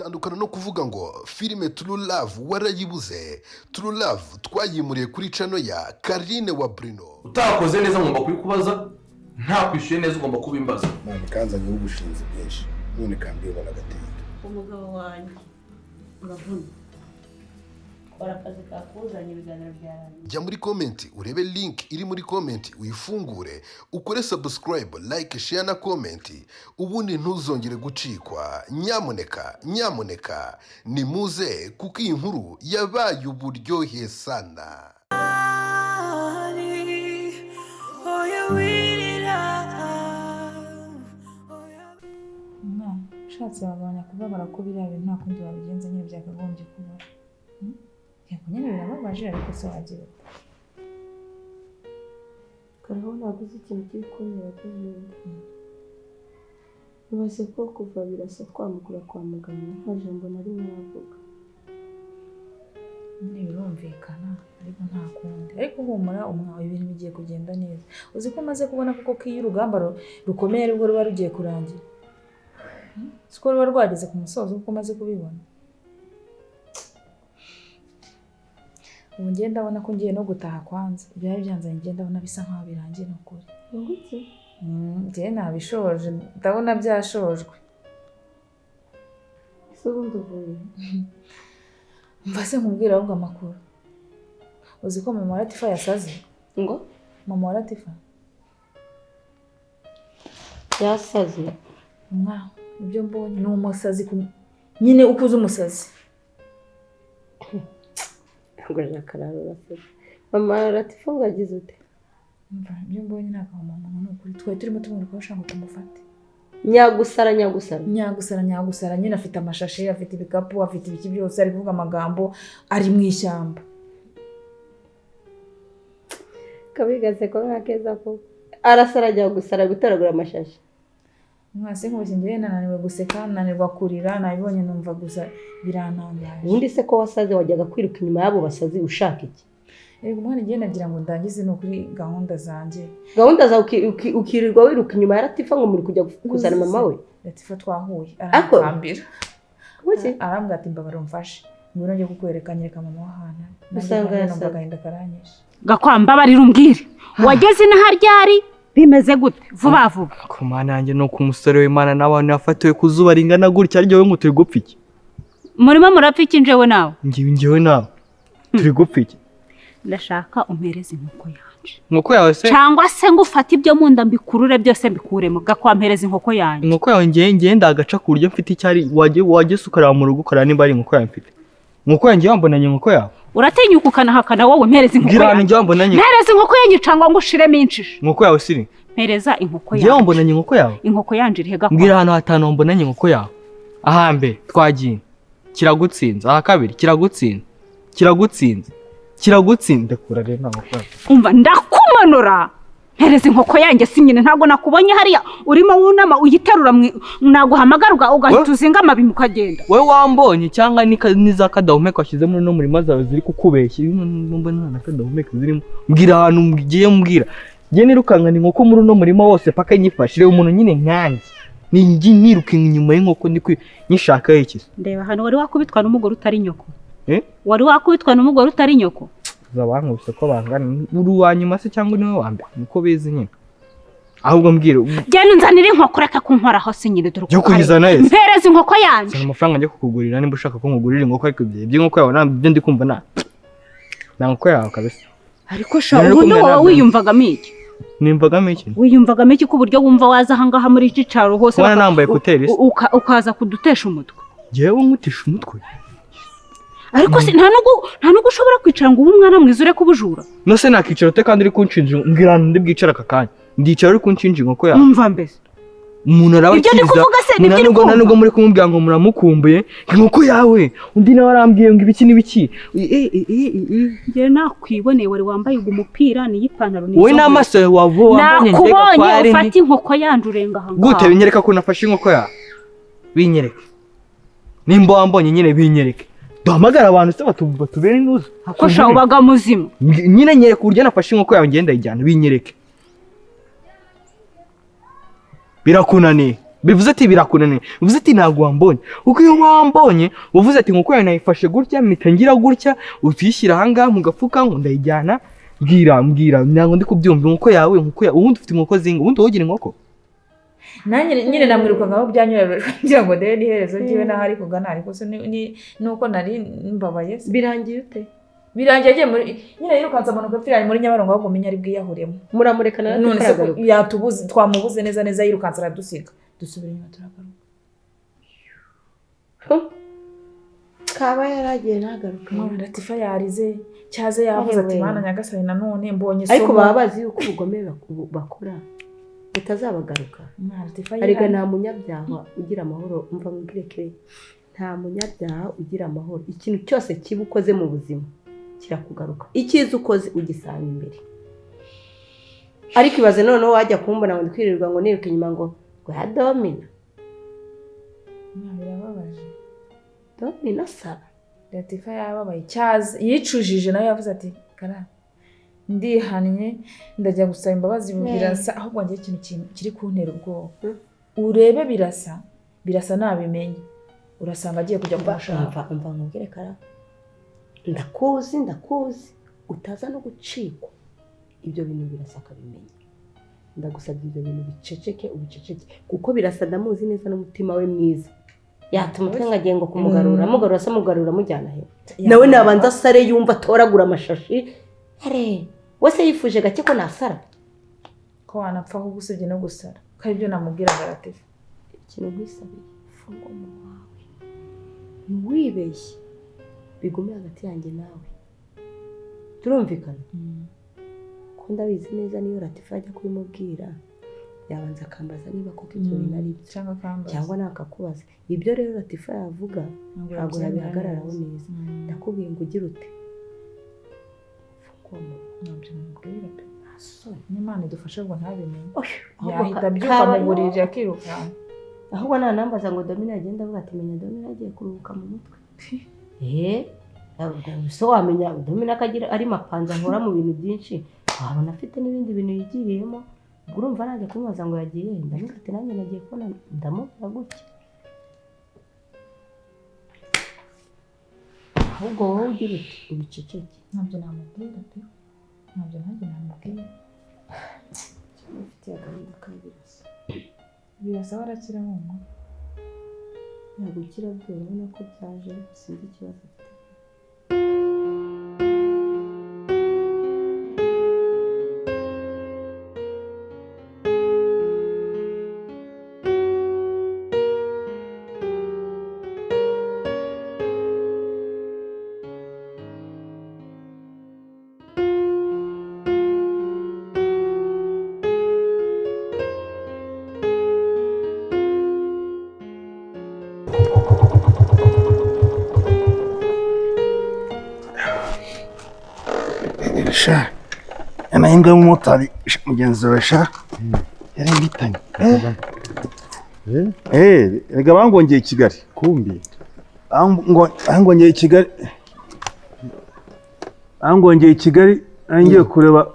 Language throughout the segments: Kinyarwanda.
Tandukana no kuvuga ngo filime True Love warayibuze. True Love twayimuriye kuri channel ya Karine wa Bruno. Utakoze neza ngomba kubikubaza, ntakwishyuye neza ugomba kubimbaza. Mwana, kanzanyeho ubushinzi bwinshi, none kambwira agatinda. Umugabo wanjye uravuna, kora akazi kakuzanye, ibiganiro byarangiye. Jya muri comment urebe link iri muri comment, uyifungure, ukore subscribe, like, share na comment, ubundi ntuzongere gucikwa. Nyamuneka, nyamuneka nimuze, kuko iyi nkuru yabaye uburyohe sana. Oya, wirira, oya. Mwana, ushatse wagabanya kubabara, ko biriya bintu nta kundi wabigenza nyine, byakagombye kuba. Yego nyine birababaje, ariko se wagira ute? Karaho, ntabwo uzi ikintu kiri kuntera agahinda. Ibaze ko kuva Birasa twamukura kwa muganga nta jambo na rimwe aravuga. Nyine birumvikana, ariko nta kundi. Ariko humura umwawe, ibintu bigiye kugenda neza. Uzi ko umaze kubona koko ko iyo urugamba rukomeye aribwo ruba rugiye kurangira? Siko ruba rwageze ku musozo, kuko umaze kubibona. Ubu ngiye ndabona ko ngiye no gutaha. Kwanza byari byanzanye, ngiye ndabona bisa nkaho birangiye, ni ukuri. Ngo iki? Njyewe nabishoje, ndabona byashojwe. Ese ubundi uvuye? Mva se nkubwire ahubwo amakuru. Uzi ko mama wa Latifa yasaze? Ngo? Mama wa Latifa. Yasaze? Mwa, ibyo mbonye ni umusazi nyine uko uzi umusazi. Ngo jakarara, urasetse. Mama Latifa ngo yagize ute? Mva, ibyo mbonye ni agahomamunwa, ni ukuri. Twari turimo tumwirukaho ushaka ngo tumufate. Nyagusara, nyagusara. Nyagusara, nyagusara nyine. Afite amashashi, afite ibikapu, afite ibiki byose, ari kuvuga amagambo, ari mu ishyamba. Kabigaze ko nka keza ko arasara, nyagusara, gutoragura amashashi. Mwase nkubeshye, njyewe nananiwe guseka, nanirwa kurira. Nabibonye numva gusa birantangaje. Ubundi se ko wasaze, wajyaga kwiruka inyuma y'abo basazi ushaka iki? Yego umwana, igihe nagira ngo ndangize, ni ukuri, gahunda zanjye. Gahunda zawe, ukirirwa wiruka inyuma ya Latifa ngo muri kujya kuzana mama we? Latifa twahuye, Ariko arankambira. Kuki? Arambwira ati: "Mbabara umfashe, ngwino njye kukwereka." Nyereka mama w'ahantu ari. Nanjye Usanga nanjye numva yasaze. agahinda karanyishe. Gakwambabarira, umbwire, wageze inaha ryari? Bimeze gute? Vuba vuba. Ku Mana yanjye, ni uko umusore w'Imana n'abantu yafatiwe ku zuba ringana gutya, aryo we ngo turi gupfa iki? Murimo murapfa iki, njewe nawe? Ngewe nawe turi gupfa iki? Ndashaka umpereze inkoko yanjye. Inkoko yawe se? Cyangwa se ngo ufate ibyo mu nda mbikurure byose mbikuremo. Gakwampereza inkoko yanjye. Inkoko yawe ngewe ndagaca ku buryo mfite icyari. Wajya se ukareba mu rugo, ukareba nimba ari inkoko yawe mfite. Inkoko yanjye, wambonanye inkoko yawe? Uratinyuka ukanahakana wowe? Mpereza inkoko Mbwira ahantu yanjye. ngewe wambonanye. Mpereza inkoko yanjye cyangwa ngo ushiremo inshishi. Inkoko yawe siri? Mpereza inkoko Ngewe yanjye. wambonanye inkoko yawe? Inkoko yanjye iri he, Gakwa? Mbwira ahantu hatanu wambonanye inkoko yawe. Ahambere twagiye, kiragutsinze. Aha kabiri kiragutsinze, kiragutsinze, kiragutsinze. Ndakura rero, nta nkoko yawe. Umva, ndakumanura. Mpereza inkoko yanjye si nyine. Ntabwo nakubonye hariya urimo wunama uyiterura naguhamagara ugahita uzinga amabi ukagenda? Wowe wambonye cyangwa ni za kadahumeka washyize muri no murima zawe ziri kukubeshya? Iyo numva nta na kadahumeka zirimo. Mbwira ahantu ngiye, mbwira. Ngiye nirukankana inkoko muri uno murima wose paka nyifashe. Reba umuntu nyine nkanjye ni njye niruka inyuma y'inkoko, ndi nyishakaho iki se? Ndeba ahantu wari wakubitwa n'umugore utari nyoko. Eh? Wari wakubitwa n'umugore utari nyoko? Bankubise ko bangana, uri uwa nyuma se cyangwa niwe wa mbere? Niko bizi nyine. Ahubwo mbwira. Genda unzanire inkoko, reka kunkoraho si nyine. Dore uko Jya kuyizana kare. ese. Mpereza inkoko yanjye. Zana amafaranga njye kukugurira nimba ushaka ko nkugurira inkoko. Ariko ibyo by'inkoko yawe ntabyo ndi kumva, nta nkoko yawe kabisa. Ariko sha, Rero ubundi kumwe wowe nabyo. wiyumvagamo iki? Nimvagamo iki? Wiyumvagamo iki ku buryo wumva waza ahangaha muri iki cyaro hose Kubona nambaye écouteurs se? ukaza kudutesha umutwe? Njyewe nkutisha umutwe? Ariko se nta nubwo ushobora kwicara ngo ube umwana mwiza, ureke ubujura? No se nakicara ute kandi uri kunshinja? Mbwira ahantu ndi bwicare aka kanya. Ndicara uri kunshinja inkoko yawe? Umva mbese. Umuntu araba Ibyo ndi akiza. kuvuga se nibyo uri Nta kumva? nubwo muri kumubwira ngo muramukumbuye, inkoko yawe. Undi nawe arambwiye ngo ibiki n'ibiki. Njye nakwiboneye, wari wambaye ugu mupira n'iyi pantaro n'izo Wowe nkweto. n'amaso yawe waba wambonye njye? Nakubonye. Gakware Ufata inkoko yanje urenga aha Gute? ngaha. Binyereka ko nafashe inkoko yawe, binyereke. Nimba wambonye nyine binyereke. Duhamagare abantu se batubere intuza. Ko sha, ubaga muzima? Nyine nyereka uburyo nafashe inkoko yawe, ngenda ndayijyana, binyereke. Birakunaniye. Bivuze ati birakunaniye, bivuze ati ntabwo wambonye. Kuko iyo wambonye uvuze ati inkoko yawe nayifashe gutya, mpita ngira gutya, utuyishyira aha ngaha mu gafuka ngo ndayijyana. Mbwira mbwira, ntabwo ndi kubyumva. Inkoko yawe, inkoko yawe, ubundi ufite inkoko zinga, ubundi wogira inkoko. Nanjye nyine namwirukankaho byanyura kugira ngo ndebe n'iherezo ryiwe n'aho ari kugana, ariko se nuko nari mbabaye se. Birangiye ute? Birangiye agiye muri nyine yirukanse amanuka apfira muri Nyabarongo, ahubwo umenya ari bwiyahuremo. Muramureka na none se yatubuze, twamubuze neza neza, yirukanse aradusiga, dusubira inyuma turagaruka. Kaba yaragiye ntagaruka. Mwana Latifa yarize cyaze yavuze ati Mana Nyagasani nanone mbonye isomo. Ariko baba bazi yuko ubugome bakora butazabagaruka. Ariko nta munyabyaha ugira amahoro, umva mbwire ke, nta munyabyaha ugira amahoro. Ikintu cyose kiba ukoze mu buzima kirakugaruka, icyiza ukoze ugisanga imbere. Ariko ibaze noneho wajya kumbona ngo ndikwirirwa ngo niruka inyuma ngo ya Domina. Birababaje. Domina sara. Latifa yababaye cyaze yicujije nawe yavuze ati kara ndihannye ndajya gusaba imbabazi Birasa, ahubwo ngiye ikintu kiri kuntera ubwoba. Urebe Birasa, Birasa nabimenye urasanga agiye kujya kumushaka. Umva nkubwire kara, ndakuzi ndakuzi utaza no gucikwa ibyo bintu Birasa akabimenya. Ndagusabye ibyo bintu biceceke, ubiceceke, kuko Birasa ndamuzi neza n'umutima we mwiza. Yatuma umutwe nkagiye ngo kumugarura, mugarura se mugarura mujyana he? Nawe nabanza asare yumva atoragura amashashi. Are wese yifuje gake ko nasara, ko wanapfa ahubwo usibye no gusara, ko aribyo namubwiraga Latifa. Ikintu nkwisabiye, funga umunwa wawe, ntiwibeshye, bigume hagati yanjye nawe, turumvikana? Ko ndabizi neza niyo Latifa ajya kubimubwira yabanza akambaza niba koko ibyo bintu ari byo, cyangwa nakakubaza. Ibyo rero Latifa yavuga ntabwo yabihagararaho neza. Ndakubwiye ngo ugire ute, funga umunwa. Ntabyo namubwira pe. N'Imana idufashe ngo ntabimenye. Yahita abyuka mu buriri akirukanka. Ahubwo nanambaza ngo Domina agenda avuga ati menya Domina agiye kuruhuka mu mutwe. So wamenya Domina akagira ari mapanza ahora mu bintu byinshi, wabona afite n'ibindi bintu yigiriyemo. Ubwo urumva nanjye kumubaza ngo yagiye, ndavuga ati nanjye nagiye kubona ndamubwira gutya. Ahubwo wowe ugira uti ubiceceke. Ntabyo namubwira pe. Ntabyo nanjye namubwira. Ufitiye agahinda ka Birasa. Birasa warakira humura. Ntabwo ukira byo, urabona ko byaje, sinzi ikibazo afite. Sha, amahirwe y'umumotari mugenzi wawe sha yarengitanye. Rega bangongeye i Kigali. Kumbi bangongeye i Kigali. Bangongeye i Kigali ngiye kureba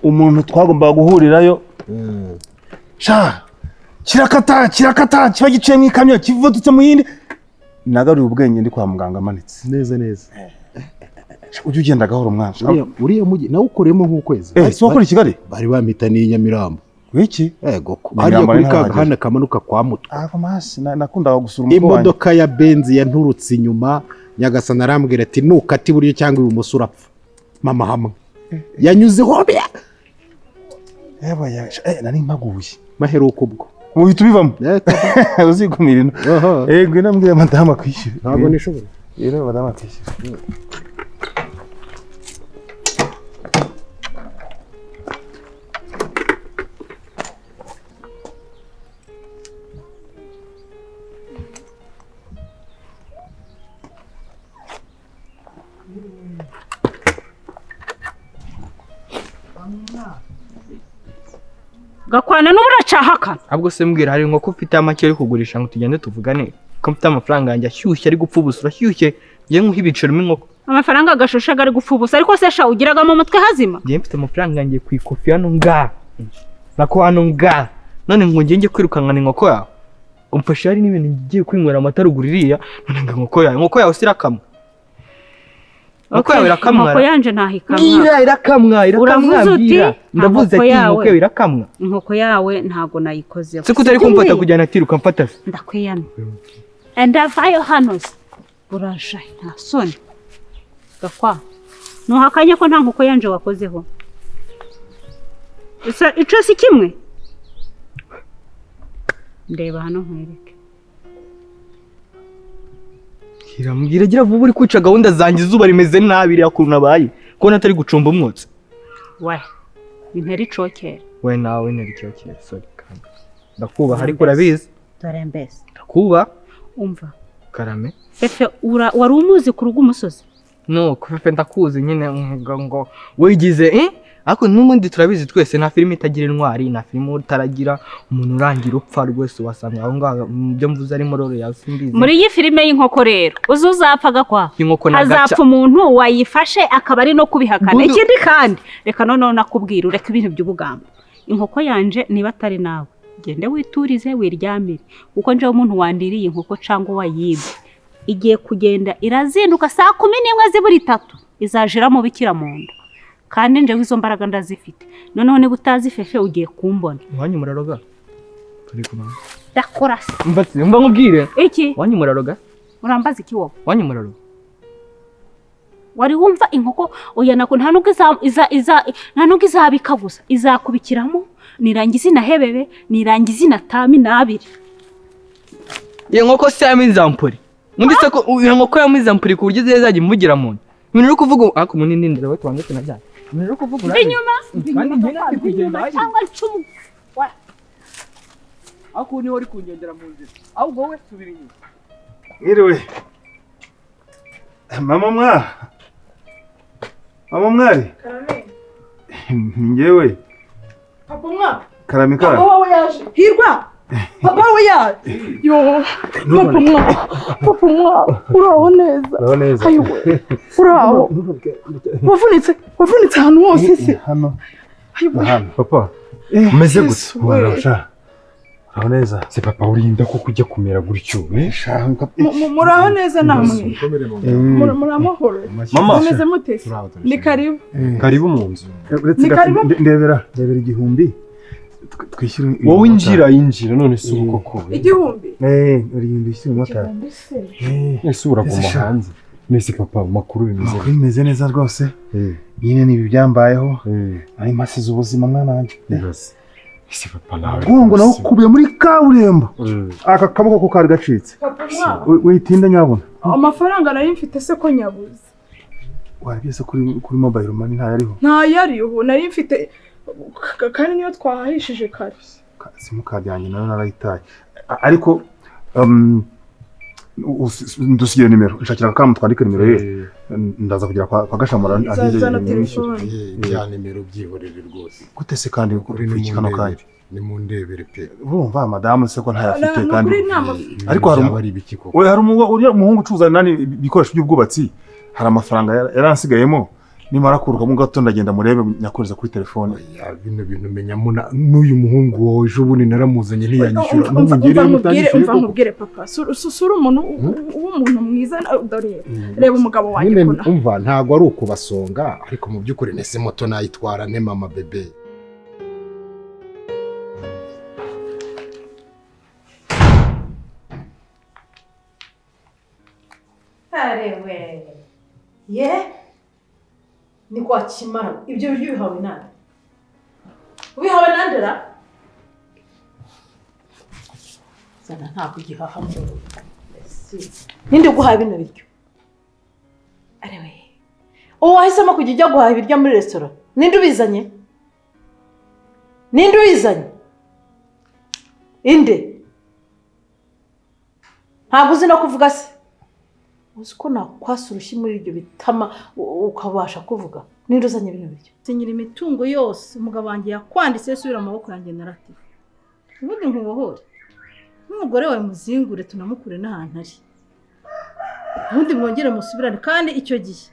umuntu twagombaga guhurirayo. Sha, kirakata kirakata kiba giciye mu ikamyo kivutse mu yindi. Nagaruye ubwenge ndi kwa muganga amanitse. Neza neza. Ujye ugenda gahoro mwana. Uriya mujyi nawe ukoremo nk'ukwezi. Si wakora i Kigali? Bari bampitaniye i Nyamirambo. Wiki? Yego. Hariya kuri ka gahanda kamanuka kwa Mutwe. Ako masi nakundaga gusura umukobwa wanjye. Imodoka ya Benz yanturutse inyuma, Nyagasani arambwira ati nukata iburyo cyangwa ibumoso urapfa. Mama hamwe. Yanyuzeho bya. Yaba ya nari mpaguye. Maheruka ubwo. Uhita ubivamo. Uzigumira ino. Ngwino mbwira madamu akwishyura. Ntabwo nishobora. Rero madamu akwishyura. Gakwana n'uburacahaka. Ahubwo se mbwira, hari inkoko ufite amake uri kugurisha ngo tugende tuvugane, ko mfite amafaranga yanjye ashyushye ari gupfa ubusa, urashyushye ngiye nkuha ibiceri inkoko. Amafaranga agashusha ari gupfa ubusa, ariko se sha ugiraga mu mutwe hazima? Ngiye mfite amafaranga yanjye ku ikofi hano nga. Nako hano nga. None ngo ngiye njye kwirukankana inkoko yawe. Umfashe hari n'ibintu ngiye kwinywera amata ruguru iriya, none ngo inkoko yawe, inkoko yawe sirakamwa. Inkoko yawe irakamwa. Inkoko yanje ntahikamwa. Mbwira irakamwa, irakamwa Uravuze uti, mbwira. Ndavuze inkoko ati yawe. inkoko yawe irakamwa. Inkoko yawe ntago nayikozeho. Se kutari kumfata kujyana atiruka mfata se. Ndakwiyamye. Ndavayo hano se. Uraje nta soni. Gakwa. Nuhakanye ko nta nkoko yanje wakozeho. Ese ico si kimwe? Ndeba hano nkwereke. Mbwira gira vuba uri kwica gahunda zanjye, izuba rimeze nabi iriya kuntu nabaye. Ko natari gucumba umwotsi. We. Intera icokera. We nawe intera icokera, sorry kandi. Ndakubaha ariko urabizi. Dore mbese. Ndakubaha. Umva. Karame. Fefe wari umuzi ku rugo umusozi? No, Fefe ndakuzi nyine ngo wigize eh? Ariko n'ubundi turabizi twese nta filime itagira intwari, nta filime utaragira umuntu urangira upfa rwose wasanga aho ngaho byo mvuze ari mororo yawe simbizi. Muri iyi filime y'inkoko rero uzuzapfa gakwa. Inkoko na gaca. Hazapfa umuntu wayifashe akaba ari no kubihakana. Ikindi kandi reka noneho nakubwira ureka ibintu by'ubugambo. Inkoko yanje niba atari nawe gende witurize wiryamire, kuko nje umuntu wandiriye inkoko cyangwa wayibye igiye kugenda irazinduka saa 11 zibura 3 izajira mu bikira mu nda. Kandi nje izo mbaraga ndazifite. Noneho niba utazi Fefe ugiye kumbona. Wanyu muraroga? Turi kumwe. Ndakora se. Mba nkubwire. Iki? Wanyu muraroga? Urambaza iki wowe? Wanyu muraroga. Wari wumva inkoko oya nako nta nubwo iza nta nubwo izabika gusa izakubikiramo nirangiza inahebebe nirangiza inatami nabiri. Iyo nkoko se yamizampuri. Mundi se ko iyo nkoko yamizampuri ku buryo izajya imugira mu nda. Ibintu uri kuvuga ariko munini ndira we tubanze tunajyana. Ibintu uri kuvuga urabizi. Inyuma inyuma cyangwa ncumu. Ariko niho uri kungendera mu nzira. Ahubwo wowe subira inyuma. Mwiriwe. Mama mwa. Mama mwari. Karame. Njyewe. Papa mwa. Karame karame. Papa wawe yaje. Hirwa. Papa we yaje. Yo. Papa mwa. Papa mwa. Uraho neza. Uraho neza. Ayiwe. Uraho. Wavunitse. Wavunitse ahantu hose se. Hano. Ayiwe. Papa. Umeze gute? Uraho. Uraho neza. Se papa urinda ko kujya kumera gutyo. Muraho neza namwe. Muri amahoro. Mama. Mumeze mute? Ni karibu. Karibu mu nzu. Ni karibu. Ndebera igihumbi. Twishyura. Wowe injira none si uko koko. Igihumbi. Igihumbi ishyura umumotari. Ese uraguma hanze. Nese papa makuru bimeze. Makuru bimeze neza rwose. Nyine ni ibi byambayeho. Ari mpasize ubuzima mwana wanjye. Ese papa nawe. Gongo nawe kubiye muri kaburimbo. Aka kaboko ko kari gacitse. Witinda nyabona. Amafaranga nari mfite se ko nyabuze. Warabyese kuri mobile money ntayariho. Ntayariho nari mfite kandi niyo twahahishije kare. Simukadi yanjye nayo narayitaye. Ariko ndusigiye nimero nshakira akamu twandike nimero ye ndaza kugera kwa Gashamura antize telefone. Bya nimero byihorere rwose. Gute se kandi uri kano kanya? Ni mu ndebere pe. Urumva madamu se ko ntayafite kandi. Ariko hari umuhungu ucuruza nani ibikoresho by'ubwubatsi hari amafaranga yaransigayemo nimara kurukamo gato ndagenda murebe nyakoreza kuri telefone. Ya bino bintu menya n'uyu muhungu wawe ejo bundi naramuzanye ntiyanyishyura. Umva nkubwire papa sura umuntu w'umuntu mwiza dore reba umugabo wanjye kuna. Umva ntago ari ukubasonga ariko mu by'ukuri nese moto nayitwara ne mama bebe. Arewe. Ye? Ni kwa Kimara. Ibyo biryo bihawe nande? Ubihawe nande ra? Zana ntabwo igihaha mu. Ninde guhaye bino biryo? Arewe. Uwo wahisemo kujya ujya guhaha ibiryo muri restaurant. Ninde ubizanye? Ninde ubizanye? Inde? Ntabwo uzi no kuvuga se? Uzi ko nakwasa urushyi muri ibyo bitama ukabasha kuvuga. Ninde uzanye bino biryo? Sinyira imitungo yose umugabo wanjye yakwanditse subira mu maboko yanjye naratifa. Ubundi nkubohore. N'umugore wawe muzingure tunamukure n'ahantu ari. Ubundi mwongere musubirane kandi icyo gihe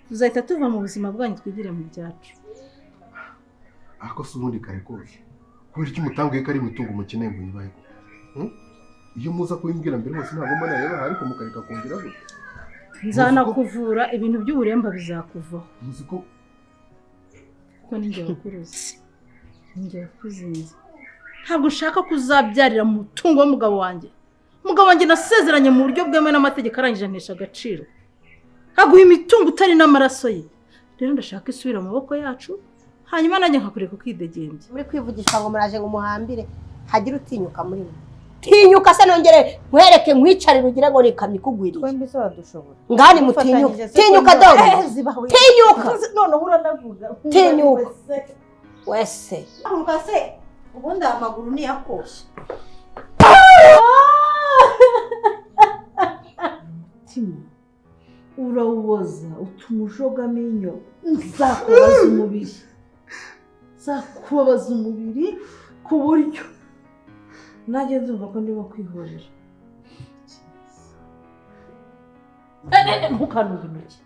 tuzahita tuva mu buzima bwanyu twigire mu byacu. Ariko se ubundi kare kose. Kubera iki mutanguye ko ari imitungo mukeneye ngo nyibahe? Iyo muza kubimbwira mbere hose ntabwo mbona yabaha, ariko mukareka kongera gutya. Nzanakuvura ibintu by'uburemba bizakuvaho. Muzi ko kuko ninjye wakuruzi, ninjye wakuzinze. Ntabwo ushaka kuzabyarira mu mutungo w'umugabo wanjye. Umugabo wanjye nasezeranye mu buryo bwemewe n'amategeko, arangije antesha agaciro, aguha imitungo utari n'amaraso ye. Rero ndashaka isubira mu maboko yacu, hanyuma nanjye nkakureka ukidegembya. Muri kwivugisha ngo muraje ngo muhambire, hagira utinyuka muri mwe. Tinyuka se nongere nkwereke nkwicarire ugire ngo nikamye ikugwiriye. Twembi se wadushobora. Ngani mutinyuka. Tinyuka dogo. Tinyuka. Noneho uranavuga. Tinyuka. Wese. Haguruka se ubundi amaguru ni yakoshye. Umutima urawuboza utuma ujoga amenyo. Nzakubaza umubiri. Nzakubabaza umubiri ku buryo nanjye ndumva ko ndimo kwihorera. Ntukanure intoki.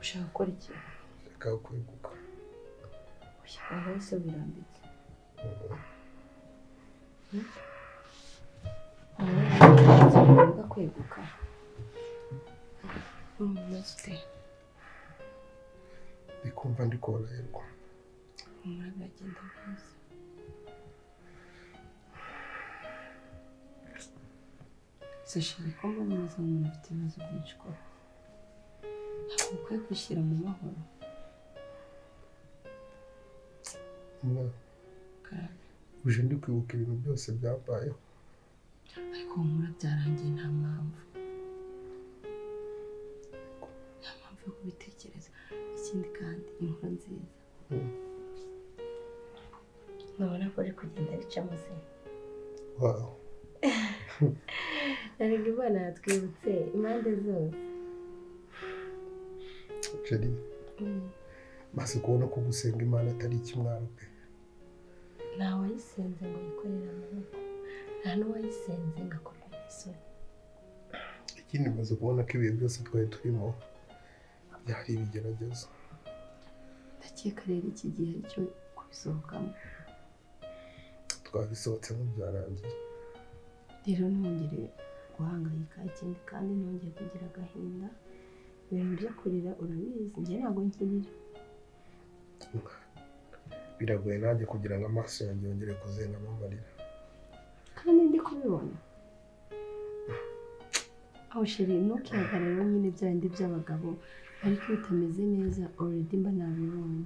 Ushaka gukora iki? Reka kweguka. Aho se wirambitse? Aho kweguka. Umeze ute? Ndikumva ndi koroherwa. Humura biragenda neza. Se shiri ko mbona umeze nk'umuntu ufite ibibazo byinshi koko. Ntabwo ukwiye kwishyira mu mahoro. Uje ndi kwibuka ibintu byose byambayeho. Ariko humura byarangiye, nta mpamvu. Nta mpamvu yo kubitekereza. Ikindi kandi inkuru nziza. Nabona ko uri kugenda bicamo se. Wow. Erega Imana yatwibutse impande zose. Jeri, maze kubona ko gusenga Imana atari ikimwaro pe. Nta wayisenze ngo yikorere amaboko, nta n'uwayisenze ngo akorwe n'isoni. Ikindi maze kubona ko ibihe byose twari turimo byari ibigeragezo. Ndakeka rero iki gihe aricyo kubisohokamo. Twabisohotsemo byarangiye. Rero ntongere guhangayika, ikindi kandi ntongere kugira agahinda. Ibintu byo kurira urabizi, njye ntabwo nkirira. Biragoye nanjye kugira ngo amaso yanjye yongere kuzengamo amarira. Kandi ndi kubibona. Aho sheri ntukihagarare nyine bya bindi by'abagabo, ariko iyo utameze neza already mba nabibonye.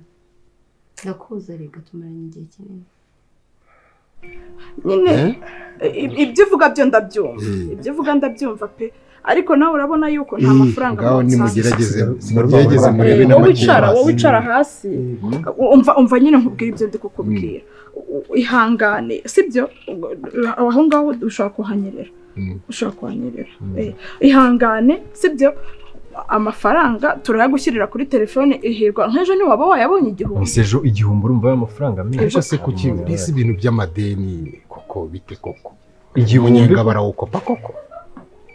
Ndakuza rega tumaranye igihe kinini. Nyine ibyo uvuga byo ndabyumva. Ibyo uvuga ndabyumva pe. Ariko nawe urabona yuko nta mafaranga ngaho nimugerageze mugerageze murebe n'amakipe. Wowe wicara hasi umva nyine nkubwira ibyo ndi kukubwira. Ihangane sibyo, aho ngaho ushobora kuhanyerera. Ushobora kuhanyerera. Ihangane sibyo, amafaranga turayagushyirira kuri telefone ihirwa nk'ejo ntiwaba wayabonye igihumbi. Ese ejo igihumbi urumva ayo mafaranga menshi. Ariko se kuki mbese ibintu by'amadeni koko bite koko? Igihumbi barawukopa koko?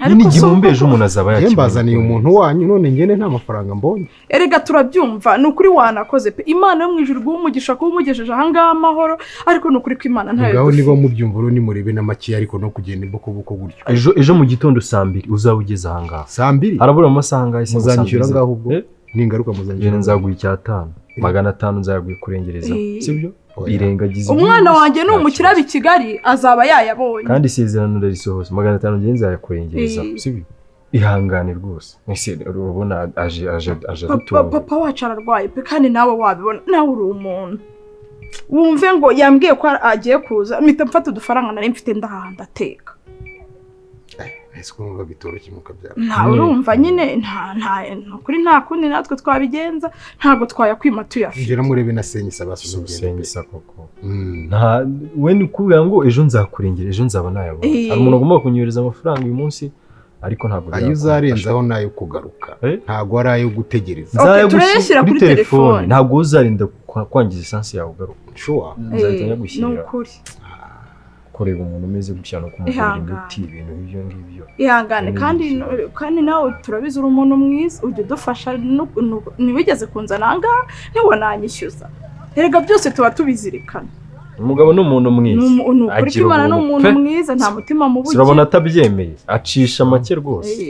Nyine igihumbi ejo umuntu azaba yakibonye. Mbazaniye umuntu wanyu none ngene nta mafaranga mbonye. Erega turabyumva, ni ukuri wanakoze pe. Imana yo mu ijuru iguhe umugisha kuba umugejeje aha ngaha amahoro, ariko ni ukuri ko Imana ntayo ngaho dufite. Niba mubyumva rero nimurebe na make, ariko no kugenda imbokoboko gutyo. Ejo mu gitondo saa mbiri uzaba ugeze aha ngaha. Saa mbiri? Harabura amasaha angahe se? Muzanyishyura ngaho ubwo? Ningaruka muzanyishyura. Nzaguha icyatanu. 500 nzaguye kurengereza. Sibyo? Irengagiza umwana wanjye ni umukire i Kigali azaba yayabonye. Kandi isezerano ndarisohoza 500 ngiye nzayakurengereza, sibyo? Ihangane rwose. Ese urabona aje adutunga. Papa wacu ararwaye pe, kandi nawe wabibona, nawe uri umuntu. Wumve ngo yambwiye ko agiye kuza, mpita mfata udufaranga nari mfite ndahaha ndateka. Ese ko numva bitoroshye mukabyara. Nta urumva nyine nta kuri nta kundi natwe twabigenza, ntabwo twayakwima tuyafite. Ngera murebe na Senyisa basubiye. Senyisa koko. Nta we ni kubwira ngo ejo nzakurengera, ejo nzaba nayabona. Hari umuntu agomba kunyohereza amafaranga uyu munsi ariko ntabwo ayo uzarenzaho nayo kugaruka. Ntabwo ari ayo gutegereza. Turayashyira kuri telefone. Ntabwo uzarinda kwangiza essence yawe ugaruka. Sure. Nzahita nyagushyirira. Nukuri. Kureba umuntu umeze gutya no kumugurira imiti ibintu ibyo ngibyo. Ihangane kandi nawe turabizi uri umuntu mwiza ujya udufasha, ntiwigeze kunzana aha ngaha ntiwananyishyuza. Erega byose tuba tubizirikana. Umugabo ni umuntu mwiza. Ni ukuri ko Imana ni umuntu mwiza, nta mutima mubi. Urabona atabyemeye, acisha make rwose.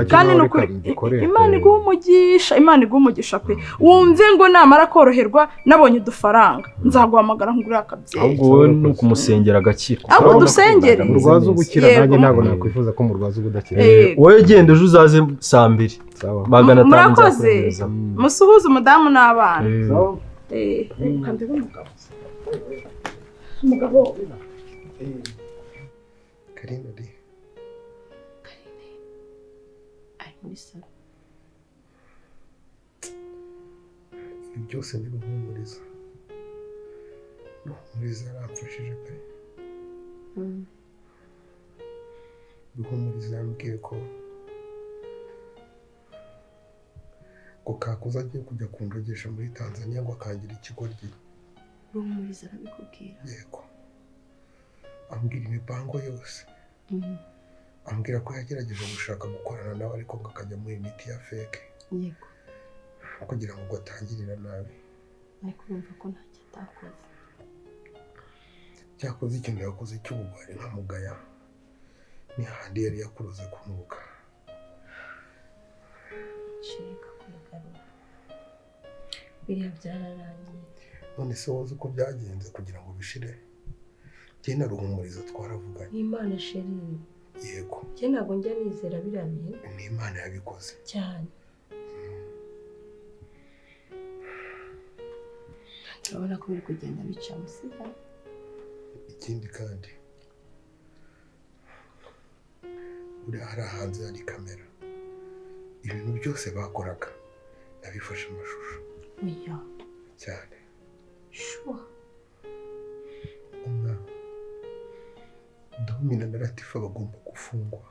Kandi ni ukuri Imana iguha umugisha, Imana iguha umugisha pe. Wumve ngo namara koroherwa nabonye udufaranga nzaguhamagara nkugurire akabyeyi. Ahubwo wowe ni ukumusengera agakira. Ahubwo dusengere. Murwaza ubukira nanjye ntabwo nakwifuza ko murwaza ubudakira. Wowe genda ejo uzaze saa 2. 500 Murakoze. Musuhuze umudamu n'abana. Kandi umugabo. Umugabo Karine ari Karine ari muri salo. Ibi byose ni Ruhumuriza. Ruhumuriza aramfashije pe. Ruhumuriza yambwiye ko ngo Kakuze agiye kujya kundogesha muri Tanzania ngo akangira ikigoryi. Ruhumuriza arabikubwira? Yego. Ambwira imipango yose. Ambwira ko yagerageje gushaka gukorana nawe ariko ngo akajya muri imiti ya fake. Yego. Kugira ngo atangirira nabi. Ariko urumva ko ntacyo atakoze. Cyakoze ikintu yakoze cy'ubugwari nkamugaya. Ni handi yari yakuruze kunuka. Shirika kwigarura. Biriya byararangiye. None se wowe uko byagenze kugira ngo bishire? Njye na Ruhumuriza twaravuganye. Ni Imana sheri. Yego. Njye ntabwo njya nizera biriya bintu. Ni Imana yabikoze. Cyane. Urabona ko biri kugenda bica musiga. Ikindi kandi uri hari hanze hari kamera. Ibintu byose bakoraga nabifashe amashusho. Oya. Cyane. Sure. Umwana Domina na Latifa bagomba gufungwa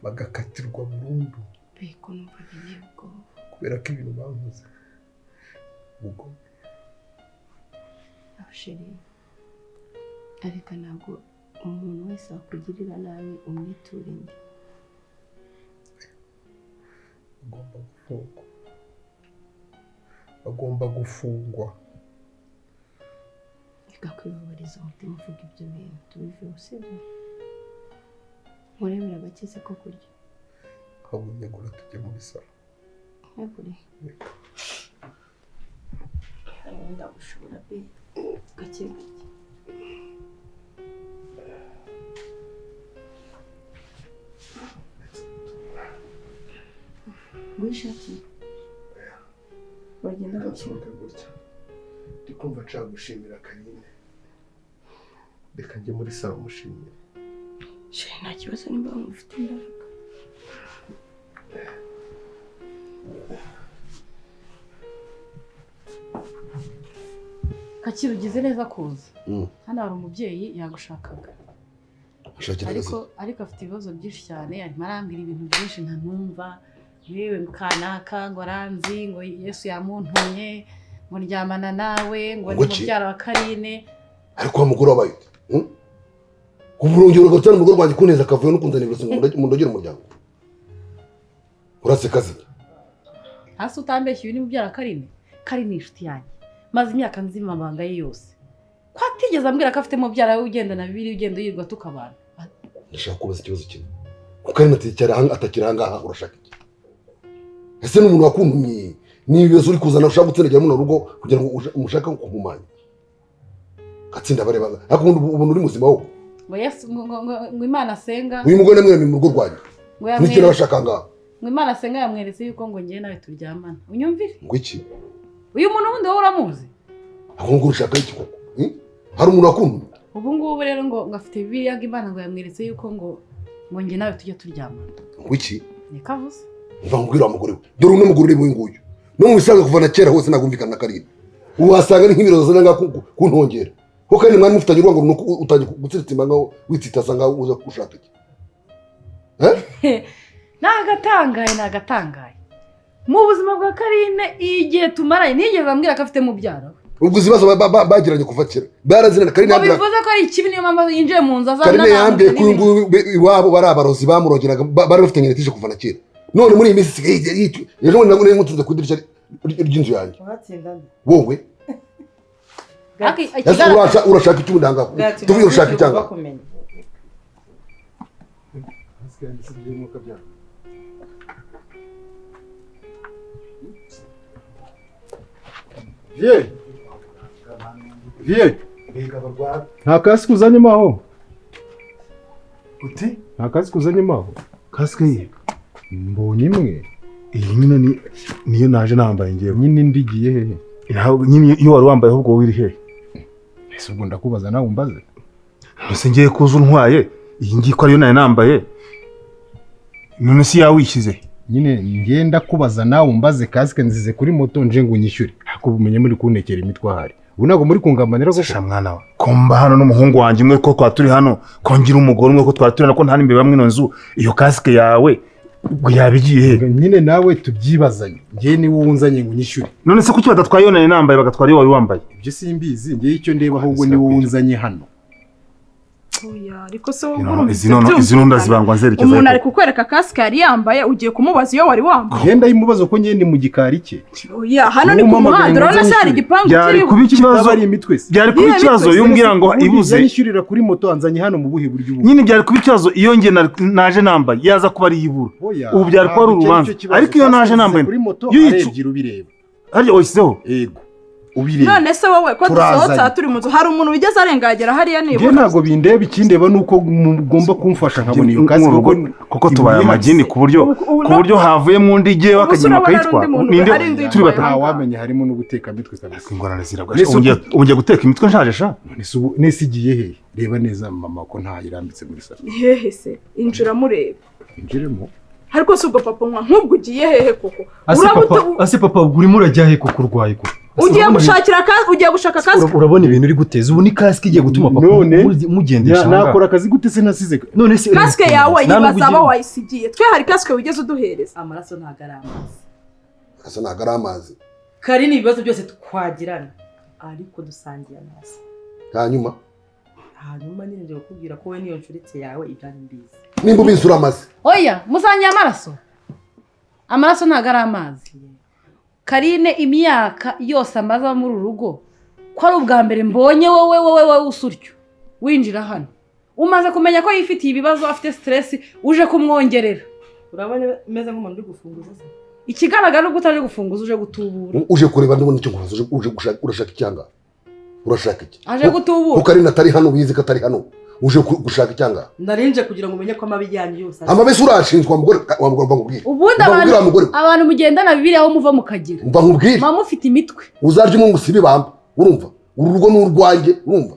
bagakatirwa burundu. Beko numva binteye ubwoba. Kubera ko ibintu bankoze ubugome. Sheri, ariko ntabwo umuntu wese wakugirira nabi umwitura indi. Bagomba gufungwa. Bagomba gufungwa. Reka kwibabariza umutima uvuga ibyo bintu tubiveho, sibyo? Nkurebera agakize ko kurya. Ahubwo nyagura tujye muri salo. Nyagure? Ndagushobora pe. Gake gake. Nguhe ishati. Uragenda gake gutya. Ndi kumva nshaka gushimira Karine. Reka njye muri salo mushimire. Sheri nta kibazo nimba ufite imbaraga. Kakiri ugize neza kuza. Hano hari umubyeyi yagushakaga. Ariko afite ibibazo byinshi cyane, arimo arambwira ibintu byinshi ntanumva. Yewe kanaka ngo aranzi ngo Yesu yamuntumye ngo ndyamana nawe ngo ni mubyara wa Karine. Ariko wa mugore wabaye ute? Kuburongera ugatana umugore wanjye kuneza akavuyo no kunzanira ibibazo ngo ndogere umuryango. Uraseka se? Hasi utambeshye uyu ni mubyara wa Karine. Karine ni inshuti yanjye. Maze imyaka nzima amabanga ye yose. Ko atigeze ambwira ko afite mubyara we ugenda na Bibiliya ugenda yirirwa tukabana. Ndashaka kubaza ikibazo kimwe. Kuko Karine atakiri aha ngaha urashaka iki? Ese n'umuntu wakuntumye ni ibibazo uri kuzana ushaka gutsindagira muno rugo kugira ngo umushaka kumpumanya. Gatsinda bareba ariko ubu uri muzima wowe. Ngo Yesu ngo Imana asenga. Uyu mugore namwe mu rugo rwanyu. Nicyo nabashaka ngaha. Ngo Imana asenga yamweretse yuko ngo ngiye nawe turyamana. Unyumvire? Ngo iki? Uyu muntu wundi wowe uramuzi? Ahubwo ngo ushaka iki koko? Hari umuntu wakuntumye? Ubu ngubu rero ngo afite Bibiliya ngo Imana ngo yamweretse yuko ngo Ngo njye nawe tujye turyamana. Wiki? Nikavuze. Mva nkubwira wa mugore we. Dore uno mugore uri nguyu. No mu bisanzwe kuva na kera hose nagumvikana na Karine. Uhasanga ni nk'imirozo zana ngaho kuntongera. Kuko kandi mwari mufitanye urwango nuko utangiye gutsiritsimba ngaho witsitaza ngaho uza gushaka iki? Eh? Nagatangaye nagatangaye. Mu buzima bwa Karine igihe tumaranye nigeze ambwira ko afite mubyara. Ubwo ibibazo bagiranye kuva kera. Barazirana Karine yambwira. Bivuze ko ari ikibi niyo mama yinjiye mu nzu azana. Karine yambwiye ko uyu iwabo bari abarozi bamurogeraga bari bafitanye netije kuva na kera. None muri iyi minsi isigaye yitu. Ejo bundi nabwo ntunze ku idirishya ry'inzu yanjye. Wowe urashaka icyo ndanga. Tuvuye urashaka icyanga. Vie. Vie. Nta kasike uzanyemo aho? Uti? Nta kasike uzanyemo aho? Kasike ye? Mbonye imwe. Iyi nyine niyo naje nambaye ngewe. Nyine ndigiye hehe? Nyine iyo wari wambaye ahubwo wiri hehe? Ese ubwo ndakubaza nawe umbaze? Ese ngiye kuza untwaye iyi ngiyi ko ariyo nayo nambaye? None si yawishyize? Nyine ngenda kubaza nawe umbaze kasike nzize kuri moto nje ngo unyishyure. Ariko ubumenye muri kuntekera imitwe ahari. Ubu ntabwo muri kungambanira koko. Sha mwana wa. Komba hano n'umuhungu wanjye umwe ko twaturi hano, kongira umugore umwe ko twaturi hano ko nta nimbe bamwe ino nzu, iyo kasike yawe ubwo yabigiye he? Nyine nawe tubyibazanye. Ngiye ni wowe unzanye ngo unyishyure. None se kuki badatwaye iyo nari nambaye bagatwara iyo wari wambaye? Ibyo simbizi, ngiye icyo ndeba ahubwo ni wowe unzanye hano. Oya, ariko se wowe urumva izi nunda zibangwa nzerekeza. Umuntu ari kukwereka kasike yari yambaye ugiye kumubaza iyo wari wambaye. Ngenda yimubaza ko ngende mu gikari cye. Oya, hano ni ku muhanda urabona se hari igipangu kiriho. Kuba ikibazo ari imitwe se. Byari kuba ikibazo iyo umbwira ngo ibuze. Yanyishyurira kuri moto anzanye hano mu buhe buryo ubu. Nyine byari kuba ikibazo iyo nge naje nambaye yaza kuba ari ibura. Ubu byari kuba ari urubanza. Ariko iyo naje nambaye kuri moto arebye ubireba. Harya washyizeho? Yego. Ubireba. None se wowe ko dusohotse turi mu nzu hari umuntu wigeze arengagera hariya nibura? Nge ntabwo bindeba ikindeba nuko mugomba kumfasha nkabona iyo kasike kuko tubaye amagini ku buryo havuyemo undi igiye bakagenda bakayitwara. Ninde turi batatu ntawamenya harimo no guteka imitwe kabisa. Ingorane zirabwa. Ubu guteka imitwe nshaje sha. None se igiye hehe? Reba neza mama ko ntayirambitse muri salo. Hehe se injira murebe. Injiremo. Ariko si ubwo papa nka nk'ubwo ugiye hehe koko? Ase papa urimo urajya he koko urwaye koko? Ugiye gushakira akazi, ugiye gushaka kasike. Urabona ibintu uri guteza ubu ni kasike igiye gutuma papa mugendesha. Nakora akazi gute se nasize? None se kasike yawe yibaza wayisigiye. Twe hari kasike wigeze uduhereza. Amaraso ntago ari amazi. Amaraso ntago ari amazi. Karine ibibazo byose twagirana ariko dusangiye amaraso. Hanyuma nyine ngiye kukubwira ko we niyo ncuritse yawe ibyari mbizi. Nimba ubizi uramaze. Oya, musangiye amaraso. Amaraso ntago ari amazi. Karine imyaka yose amaze muri uru rugo ko ari ubwa mbere mbonye wowe wowe usuryo winjira hano umaze kumenya ko yifitiye ibibazo afite stress uje kumwongerera. Urabona meze nk'umuntu uri gufunguza se? Ikigaragara ubwo utaje gufunguza uje gutubura. Uje kureba ndabona icyo nkubaza uje gushaka urashaka icyanga. Urashaka iki? Aje gutubura. Kuko Karine atari hano wizi ko atari hano. Uje gushaka icyanga. Narinje kugira ngo umenye ko amabi yanyu yose. Amabi urashinzwa mugore wa mugore mva. Ubundi abantu mugendana bibiri aho muva mukagira. Mva nkubwire. Mama ufite imitwe. Uzarya umungu sibi bamba. Urumva? Uru rugo n'urwanjye urumva?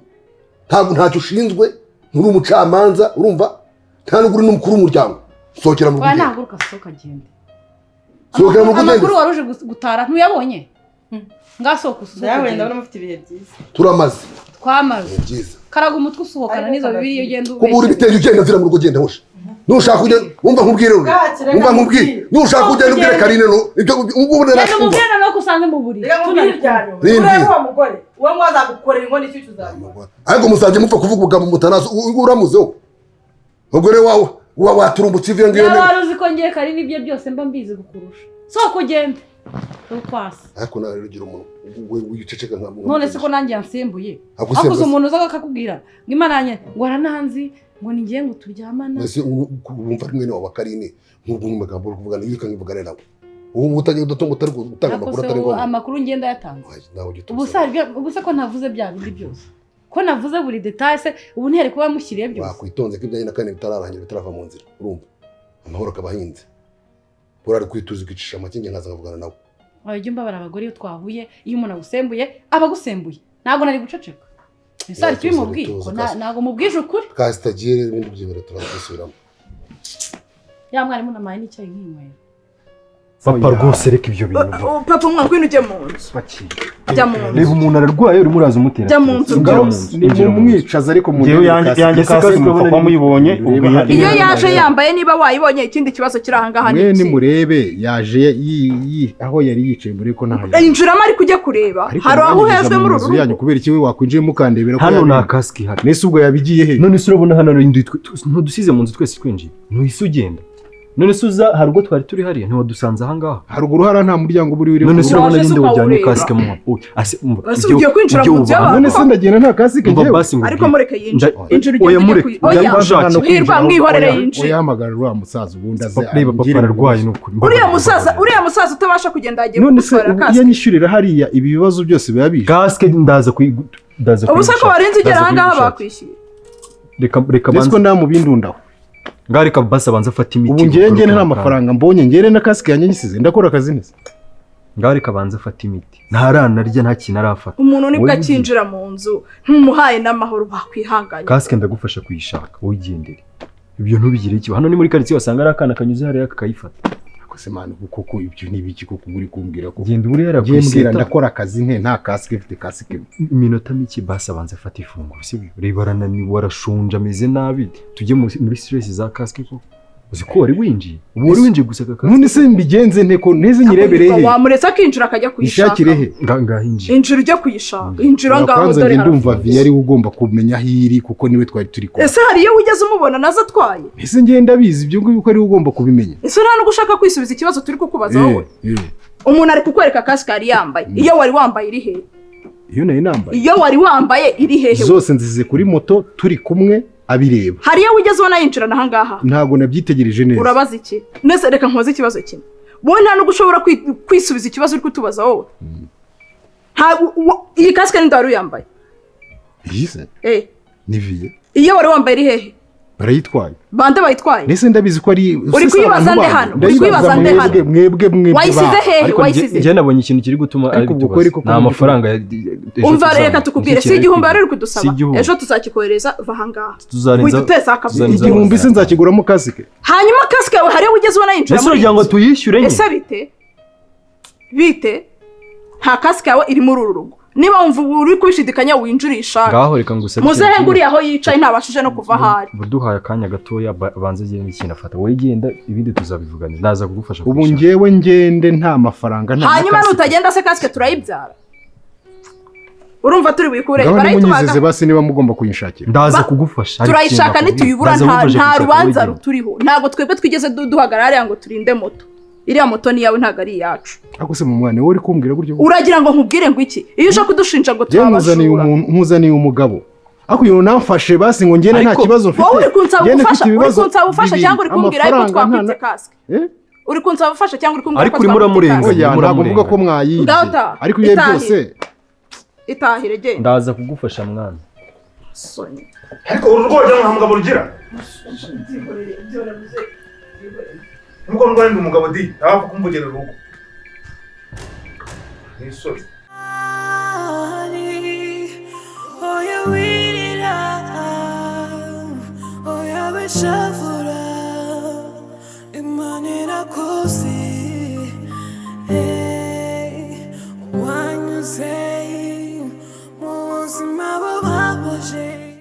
Ntabwo ntacyo ushinzwe, nturi umucamanza urumva? Nta nubwo uri n'umukuru w'umuryango. Sohokera mu rugo. Wa nahaguruka sohoka agende. Sohokera mu rugo. Amakuru waruje gutara ntuyabonye? Ngasohoka usohoka. Yawe ndabona mufite ibihe byiza. Turamaze. Twamaze. Karaga umutwe usohokana n'izo bibiri iyo ugenda ubeshya. Kubura ibitenge ugenda mvira mu rugo ugenda hoshe. Nushaka ugenda wumva nkubwire rero. Wumva nkubwire. Nushaka ugenda ubwire Karine no ibyo ubona narashinzwe. Mubwire no kusanze mu buriri. Urebe wa mugore. Uwo mwazagukorera inkono icyucu zawe. Ariko musanze mupfa kuvuga ubugabo mutanazo uramuzeho. Ubwo rero wawe waturumbutse ivyo ngiyo. Nawe wari uzi ko ngiye Karine ibyo byose mba mbizi gukurusha. Soko ugende. Ukwasa. Ariko nawe rero ugira umuntu wiceceka nka muntu. None se ko nanjye yansembuye. Akuze umuntu uzaga akakubwira ngo Imana yanjye ngo arananzi ngo ningiye ngo turyamana. Ese wumva ari mwene wa Karine nk'ubwo mu magambo uri kuvugana iyo ukangivugana nawe. Ubu utagiye udatunga utari gutanga amakuru atari ngombwa. Amakuru ngenda yatanze. Ubu se ko ntavuze bya bindi byose. Ko navuze buri detail se ubu ntere kuba mushyiriye byose. Wakwitonze ko ibyanjye na Karine bitararangira bitarava mu nzira. Urumva? Amahoro akabahinze. Bora ari kwituza ukicisha amakinge nkaza nkavugana nawe. Wajya umbabara abagore iyo twahuye iyo umuntu agusembuye abagusembuye ntabwo nari guceceka. Ese hari icyo bimubwiye? Ntabwo mubwije ukuri. Kasitagiye rero ibindi byibere turazisubiramo. Ya mwarimu namaye n'icyayi nkinywera. Papa rwose reka ibyo bintu. Papa umwa ngwino ujye mu nzu. Jya mu nzu. Reba umuntu ararwaye urimo uraza umutera. Jya mu nzu rwose. Ni mumwicaza ariko mu Njyewe yanjye kasike mupfa kuba muyibonye ubwo Iyo yaje yambaye niba wayibonye ikindi kibazo kiri aha ngaha ni mwe iki? nimurebe yaje aho yari yicaye muri ko ntaho. Injiramo ariko ujye kureba. Hari aho uhejwe muri uru yanyu rugo. Kubera iki we wakwinjiye mukandebera ko Hano yabi- nta kasike ihari. Nese ubwo yabigiye he? None se urabona hano indi ntudusize mu nzu twese twinjiye. Ntuhise ugenda. None se uza hari ubwo twari turi hariya ntiwadusanze aha ngaha. Haruguru hariya nta muryango buri uri. None se urabona Waje se ninde wajyanye ukawureba? kasike mu ase umva. Ese ugiye kwinjira mu nzu y'abantu? None se ndagenda nta kasike Umva njyewe? basi ngubwire. Ariko mureke yinjire. Injira ugende Oya ujye mureke. oya. Ujya Hirwa mwihorere yinjire. Oya hamagara uriya musaza ubundi aze. Reba papa angire mu ararwaye nzu. ni ukuri. Uriya musaza utabasha kugenda yagiye None se kugutwara ubu iyo kasike. anyishyurira hariya ibi bibazo byose biba bije? Kasike ndaza ndaza Ubu se ko warinze ugera aha ngaha kuyigushakira. bakwishyuye. Reka reka Nese ko nda mu bindundaho. Ngaho reka basi abanze afate imiti. Ubu ngewe ugaruke nta mu kanya. mafaranga mbonye, ngere na kasike yanjye nyisize ndakora akazi neza. Ngaho reka abanze afate imiti. Ntaranarya nta kintu arafata. Umuntu nibwo Wowe akinjira mu nzu ntumuhaye n'amahoro bakwihanganye. Kasike ndagufasha kuyishaka wigendere. Ibyo ntubigire ikibazo. Hano ni muri karitsiye wasanga ari akana kanyuze hariya kakayifata. Ariko se mwana ubu koko ibyo ni ibiki koko uri kumbwira ko? Genda uri hariya Ngiye mbwira kuyiseta. ndakora akazi nke nta kasike mfite kasike. Iminota mike basi abanze afate ifunguro sibyo? Reba arananiwe arashonje ameze nabi. Tujye muri stress za kasike koko. Uzi ko wari winjiye? Ubu wari winjiye gusaka kasike. None se mbigenze nte ko neze nyirebere he? Wamuretse akinjira akajya kuyishaka. Nishakire he? Ngaho injira. Injira ujye kuyishaka. Injira ngaho Kwanza dore njye ndumva harafunze. Viya ariwe ugomba kumenya aho iri kuko niwe twari turi kumwe. Ese hari iyo wigeze umubona nazo atwaye? Ese njye ndabizi ibyo ngibyo ko ariwe ugomba kubimenya. Ese nta nubwo ushaka kwisubiza ikibazo turi kukubaza wowe? Eh, eh. Umuntu ari kukwereka kasike yari yambaye. Iyo wari wambaye iri hehe? Iyo nari nambaye. Iyo wari wambaye iri hehe? Zose nzize kuri moto turi kumwe abireba. Hari iyo wigeze ubona yinjirana aha ngaha? Ntabwo nabyitegereje neza. Urabaza iki? Nese reka nkubaze ikibazo kimwe. Wowe nta nubwo ushobora kwisubiza ikibazo uri kutubaza wowe. Iyi kasike ninde wari uyambaye? Iyi se Eh, ni Viye. iyo wari wambaye iri hehe? Barayitwaye. Bande bayitwaye? Nese ndabizi ko ari Uri kuyibaza nde hano? Uri kuyibaza nde hano? Mwebwe mwebwe. Wayisize hehe? Ariko Wayisize? njye nabonye ikintu kiri gutuma Ariko ubwo kweri koko ni amafaranga ejo Umva tuzabona. reka tukubwire, Nicyo si kintu 1000 ari wari uri kudusaba. Si 1000. Ejo tuzakikohereza va aha ngaha. Tuzarenza Widuteza akavuyo. tuzarenza 1000 se nzakiguramo kasike? Hanyuma kasike yawe hari iyo wigeze ubona yinjira Ese muri uragira iyi ngo nzu? tuyishyure nyine? Ese bite? Bite? Nta kasike yawe iri muri uru rugo. Niba wumva uri kubishidikanya winjire uyishake. Ngaho reka ngusabe Muzehe ikintu nguriya aho yicaye ntabashije no kuva aho ari. Buduhaye akanya gatoya abanze agire n'ikintu afata. Wowe genda ibindi tuzabivuganira. Ndaza kugufasha Ubu kuyishaka. njyewe ngende nta mafaranga nta na Hanyuma kasike. nutagenda se kasike turayibyara? Urumva turi buyikure? Ngaho nimunyizeze Barayitubaga. basi niba mugomba kuyinshakira. Ndaza kugufasha. Turayishaka nituyibura Ndaza nta kugufasha nta kuyishaka, rubanza wowe genda. ruturiho. Ntabwo twebwe twigeze duhagarara hariya ngo turinde moto. Iriya moto ni iyawe ntabwo ari iyacu. Ariko se mu mwana wowe uri kumbwira gutyo? Uragira ngo nkubwire ngo iki? Iyo uje kudushinja ngo Njyewe nkuzaniye turabajura. umuntu nkuzaniye umugabo. Ariko uyu namfashe basi ngo ngende nta Ariko kibazo mfite. Wowe uri kunsaba Ngende mfite ubufasha, uri ibibazo kunsaba ubufasha bibiri. cyangwa uri kumbwira yuko Amafaranga twakwibye kasike? Eh? Uri kunsaba ubufasha cyangwa uri kumbwira Ariko ko urimo twakwibye uramurenga. kasike? Oya ntabwo mvuga ko mwayibye. Ngaho taha. Ariko ibyo Itahire. byose Itahire genda. Ndaza kugufasha mwana. Soni. Ariko uru rugo wagira ngo nta mugabo rugira. Nubwo ndwaye ndi umugabo di ntawapfa kumvugira urugo. Ni isoni. Oya wirira, oya wishavura, Imana irakubona.